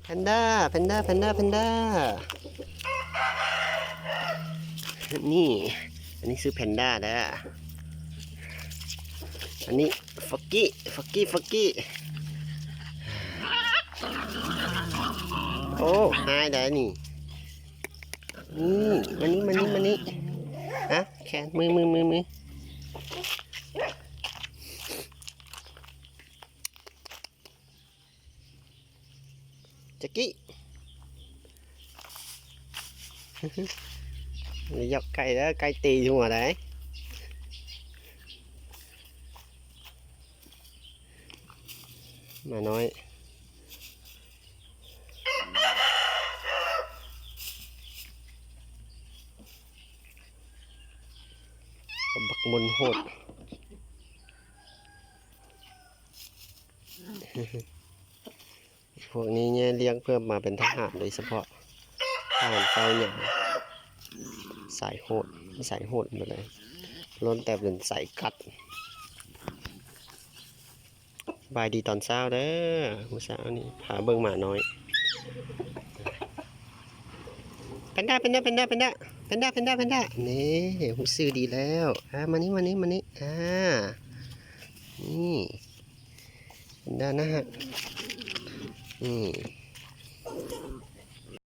ແພນດ້າ ແພນດ້າ ແພນດ້າ ແພນດ້າ ນີ້ ອັນນີ້ຊື່ແພນດ້າເດີ ອັນນີ້ຟອກກີ້ ຟອກກີ້ ຟອກກີ້ ໂອ້ ຮ້າຍໄດ໋ນີ້ ນີ້ ມານີ້ ມານີ້ ມານີ້ ຮະ ແຂນ ມື ມື ມື ມື ຈັກກີ້ ຢ່າຫຍັບໃກ້ເດີ ໄກ່ຕີຫົວໄດ໋ ໝານ້ອຍ ບັກມົນໂຫດ. ພວກນີ້ແມ່ລ້ຽງເພື່ອມາເປັນທະຫານໂດຍສະເພາະ ທະຫານເຝົ້າຍາມ ສາຍໂຫດ ສາຍໂຫດໝົດເລີຍ ລ້ວນແຕ່ເປັນສາຍກັດ. ສະບາຍດີຕອນເຊົ້າເດີ ມື້ເຊົ້ານີ້ພາເບິ່ງໝານ້ອຍ ແພນດ້າ ແພນດ້າ ແພນດ້າ ແພນດ້າ ແພນດ້າ ແພນດ້າ ແພນດ້າ ນີ້ ຮູ້ຊື່ດີແລ້ວ ອາ ມານີ້ ມານີ້ ມານີ້ ອາ ນີ້ ແພນດ້ານະ ນີ້.